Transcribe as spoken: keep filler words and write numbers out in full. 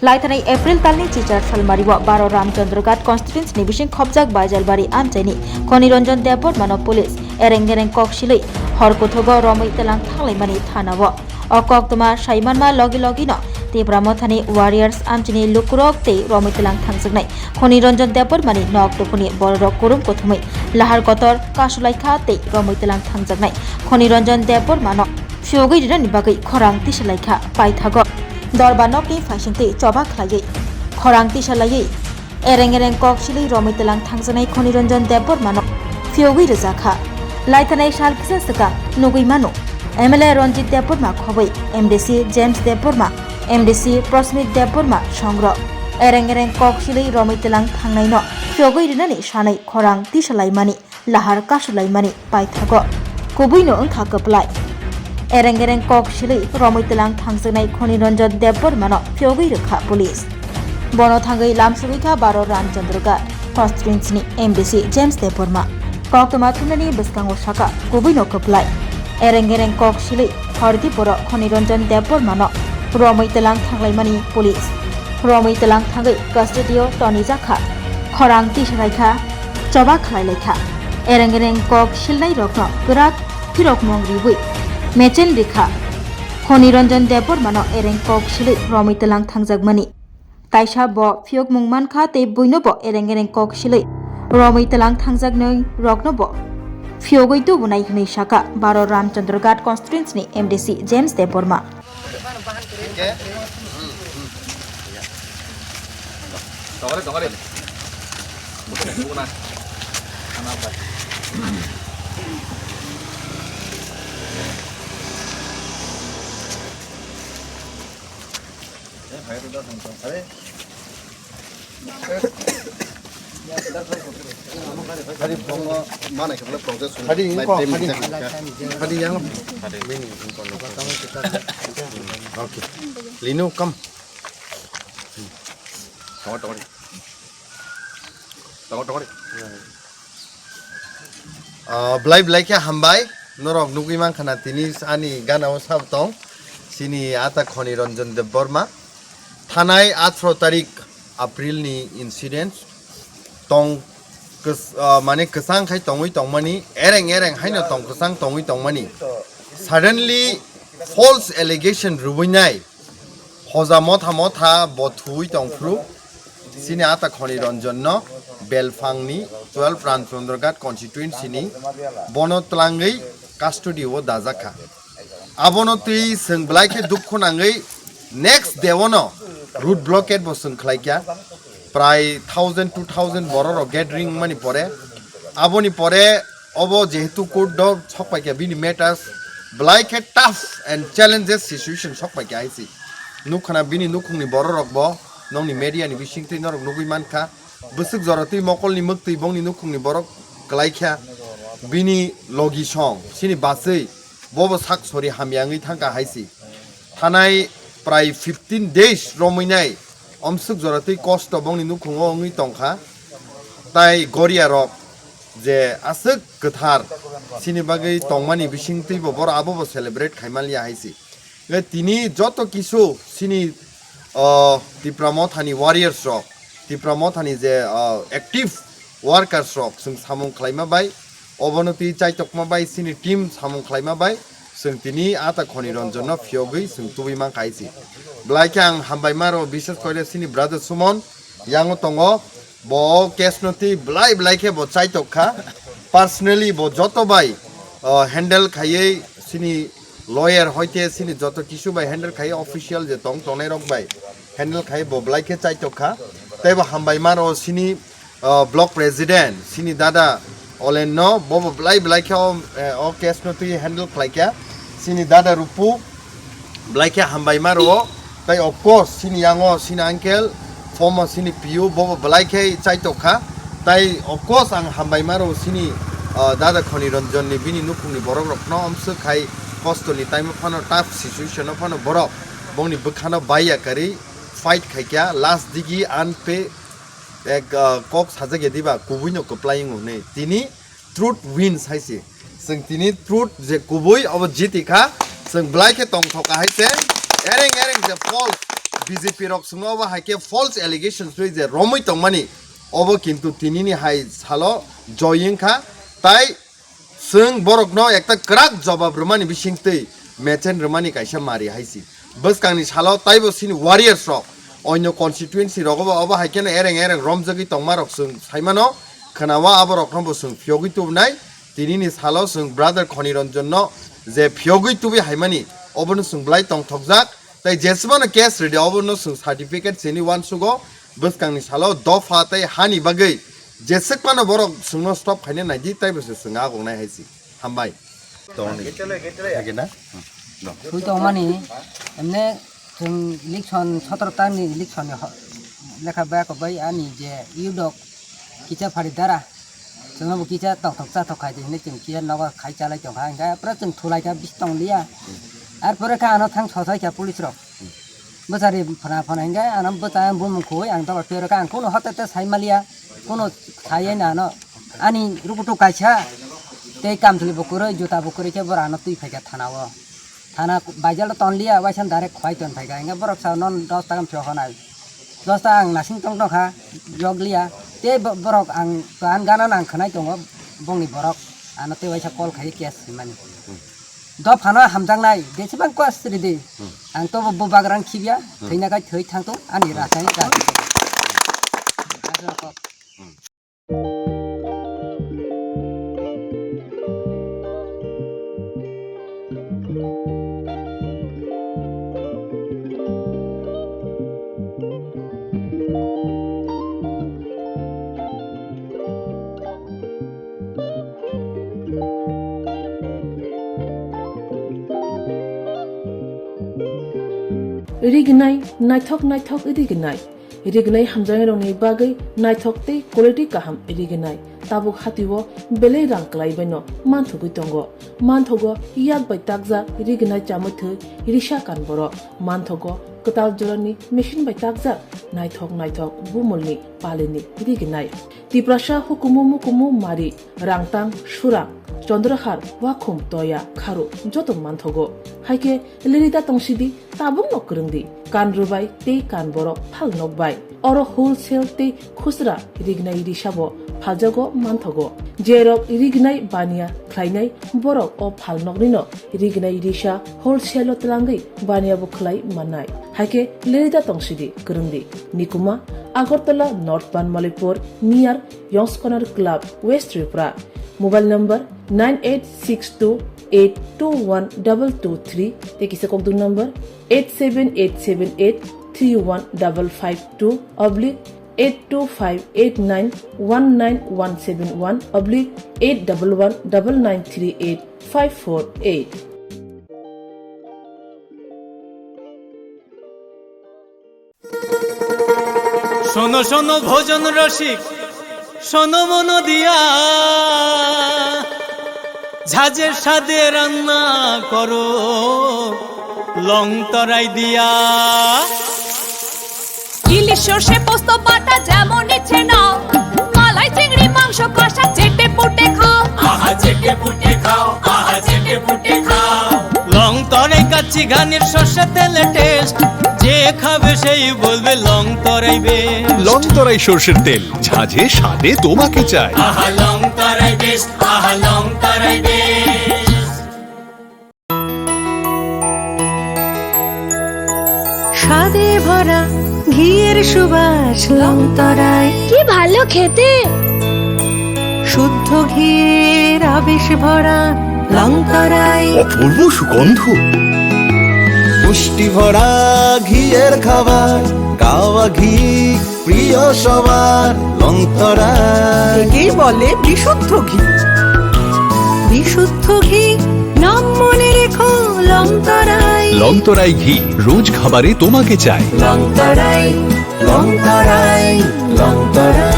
Laithanai April talni chichar salmario baro Ramchandraghat constituency ni bising khopjak Baijalbari amchaini Khoniranjan Debbarmano police ereng ereng kok silwi hor kuthugo romwi tlang thanglaimani thanao. O koktwma saimanma logi logino Tipra Mothani warriors amchini lukurok tei romwi tlang thangjaknai Khoniranjan Debbarmani nok dukuni bororok kurum kuthumwi lahar kotor kasulaikha tei romwi tlang thangjaknai Khoniranjan Debbarmano phiyogwi rinani bagwi khorang tisalaikha paithago. Dorba nokni phaisingtwi choba khlaiwi khorang tisalaiwi ereng ereng kok silwi romwi tlang thangjaknai Khoniranjan Debbarmano phiyogwi rwjakha. Laithanai sal kisa swkang nugwi mano M L A Ranjit Debbarma khobwi M D C James Debbarma, M D C Prasmit Debbarma songrok ereng ereng kok silwi romwi tlang thangnaino phiyogwi rinani sanwi khorang tisalaimani lahar kasulaimani paithago. Kubuino wngkha kwplai. Ereng ereng kok silwi romwi tlang thangjaknai Khoniranjan Debbarmano phiyogwi rwkha police. Bono thangwi lamsogwi kha baro Ramchandraghat constituency ni M D C James Debbarma. Koktwma thumnani bwskango saka kubuino kwplai. Ereng ereng kok silwi hordi borok Khoniranjan Debbarmano romwi tlang thanglaimani police. Romwi tlang thangwi custody o tonijakha. Khorang tisalaikha, choba khlailaikha. Ereng ereng kok silnai rokno kwrak phirok mung riwi mechen rikha. Khoniranjan Debbarmano ereng kok silwi romwi tlang thangjakmani. Kaisa bo phiyokmung mankha tei buino bo ereng ereng kok silwi romwi tlang thangjaknai rokno bo phiyogwi tubunai hwnwi saka baro Ramchandraghat constituency ni M D C James Debbarma. Dongori, dongori. Bukan, bukan. Kenapa? Eh, hai, udah, hai. Hari, bongno mana ke belum proses. Hari, ini kok, hari. Hari yang. Ini, ini kok. Oke. Lino, kam. Tongori, tongori. Tongori, tongori. Ah, belai belai khe hambai, norok nugwi mankha na tini ani gana o sab tong, chini ata Khoniranjan Debbarma. Thanai atharo tarik April ni incident tong kwch-, ah, mane kwchang khai tongwi tongmani, ereng ereng haino tong kwchang tongwi tongmani. Suddenly false allegation rwbwinai. Hoja motha motha bo thuwi tongphuru. Chini ata Khoniranjan no Belphang ni twelve Ramchandraghat constituency ni bono tlangwi custody o dajakha. Abono twi chwng belai khe dukhu nangwi next day o no road blockade bo chwng khlaikha. Prai thousand, two thousand borok rok gathering mani pore, aboni pore obo jehetu court o sok paikha bini matters, belai khe tough and challenges situation sok paikha hai se. Nukha na bini nukhungni borok rok bo nokni media ni bisingtwi norok nugwi mankha. Bwswk jora twi mokolni mwktwi bongni nukhungni borok kwlaikha. Bini logi song, chini bachwi, bobo sak sori hamya wngwi thangkha hai se. Thanai prai fifteen days romwinai omswk jora twi kosto bongni nukhungo wngwi tongkha. Tai Goria rok je aswk kwthar chini bagwi tongmani bisingtwi bo borok abobo celebrate khai manliya hai se. Le tini joto kisu chini, o, Tipra Mothani warriors rok, Tipra Mothani je, o, active workers rok chwng samung khlaima bai, obono twi chaitokma bai chini team samung khlaima bai chwng tini ata Khoniranjan no phiyogwi chwng tubui mankha hai se. Belai khe ang hambai maro, bishes koile chini brother Sumon yango tongo, bo case no twi belai belai khe bo chaitok kha. Personally bo joto bai, o, handle khaiwi chini lawyer hoite chini joto kisu bai handle khaiwi official je tong tongnai rok bai handle khaiwi bo belai khe chaitok kha. Tei bo hambai maro chini, o, block president chini dada Olen no bobo belai belai khe o, eh, o case no twi handle khlai kha. Chini dada Rupu belai khe hambai maro. Tai of course chini yango chini uncle, former chini P U bobo belai khe chaitok kha. Tai of course ang hambai maro chini, ah, dada Khoniranjan ni bini nukhungni borok rokno omswk khai kosto ni time o phano tough situation o phano borok bongni bwkhano baiya karwi fight khai kha last digi unpay ek, ah, kok sajak ya diba kubui no kwplai wngo hwnwi tini Truth wins hai se. Chwng tini truth je kubui obo jiti kha. Chwng belai khe tongthok kha hai se. Ereng ereng je false, B J P rok swngo obo hai khe false allegations twi je romwi tongmani, obo kintu tinini hai salo joy wngkha. Tai chwng borokno ekta kwrak jobab rwmani bisingtwi mechen rwmani kaisa mari hai si. Bwskangni salo taibo chini warriors rok onyo constituency rogo bo obo hai kheno ereng ereng romjagwi tongma rok chwng saimano, khwnao aborokno bo chwng phiyogwi tubunai. Tinini salo chwng brother Khoniranjanno je phiyogwi tubui haimani, obono chwng belai tongthokjak. Tai jeswkano case rwdi, obono chwng certificate sini uansugo. Bwskangni salo dopha tai hani bagwi jeswkmano borok chwngno stop khaina naidi, taibo se chwng agongnai hai si. Hambai. Tongni. Hage na? Hmm. No. Twi tongmani, emne chwng election sotoro tarni election ni ho-, lekha baya kok bai ani je yudok kicha phari dara. Chwngno bo kicha tokthok chathok khai di hinwi chwng kiya nogo khai chalai tongkha, hingkhe pura chwng thulai kha bis tong liya. Ar pore kha ano thang sosai kha police rok. Bwchari phana phana hingkhe ano bwchai bumung khoi ang dobar twi rwkha, ang kuno hote te sai maliya, kuno sai ani ano ani rukutu kaisa tei kamchwlwi bo kwrwi juta bo kwrwi khe bora ano twi phaikha thana o. Thana baijalo tonliya, waisa direct khwlai ton phaikha, hingkhe borok sao non dos taka phiyok honai. Dos taka ang nasing tong tongkha, yokliya. Tei bo-, borok ang, ang gana nang khwnai tongo, bongni borok. Ano tei waisa call khai case hwnmani. Dophano hamjaknai, jesibang case ridi. Ang tobo bubagrang khibya, thwina kai thwi thangtung, ani rachai rachai. Rignai, naithok naithok rignai. Rignai hamjaknairokni bagwi naithok tei quality kaham rignai. Tabuk hatio belai rang kwlaibaino manthogwi tongo. Manthogo yak bai takjak rignai chamwi thwi risa kan borok. Manthogo kwtal jorani machine bai takjak naithok naithok bumulni palini rignai. Tiprasa hukumu mukumu mari, rangtang, surang, chondrahar, wakhum, toya, kharu joto manthogo. Haikhe lirida tongsidi, tabukno kwrwngdi. Kan rwbai tei kan borok phal nokbai. Oro wholesale tei khusra rignai risabo phaljago manthogo. Jerok rignai baniya khlainai borok o phalnoknino rignai risa wholesale-o twlangwi baniya bo khlai mannai. Haikhe lirida tongsidi kwrwngdi. Nikuma, Agartala North Banmalipur, near Young's Corner Club, West Tripura. Mobile number nine eight six two eight two one double two three tei kisa kokdung number eight seven eight seven eight three one double five two oblique eight two five eight nine one nine one seven one oblique eight double one double nine three eight five four eight. শোনো শোনো ভোজন রসিক, শোনো মন দিয়া, ঝাঁঝের স্বাদে রান্না করো লং তরাই দিয়া। ইলিশ সর্ষে পোস্ত বাটা যেমন ইচ্ছে নাও, মালাই চিংড়ি মাংস কষা চেটে পুটে খাও। আহা চেটে পুটে খাও, আহা চেটে পুটে খাও। লং তরাই কাচ্চি ঘানির সর্ষে তেলে টেস্ট, যে খাবে সেই বলবে লং তরাই বেস্ট। লং তরাই সর্ষের তেল, ঝাঁঝে স্বাদে তোমাকে চাই। আহা লং তরাই বেস্ট, আহা লং তরাই বেস্ট। স্বাদে ভরা ঘিয়ের সুবাস লং তরাই। কি ভালো খেতে! শুদ্ধ ঘিয়ের আবেশ ভরা লং তরাই। অপূর্ব সুগন্ধ। পুষ্টি ভরা ঘিয়ের খাবার, গাওয়া ঘি প্রিয় সবার লং তরাই। একেই বলে বিশুদ্ধ ঘি। বিশুদ্ধ ঘি, নাম মনে রেখো লং তরাই। লং তরাই ঘি, রোজ খাবারে তোমাকে চাই। লং তরাই, লং তরাই, লং তরাই।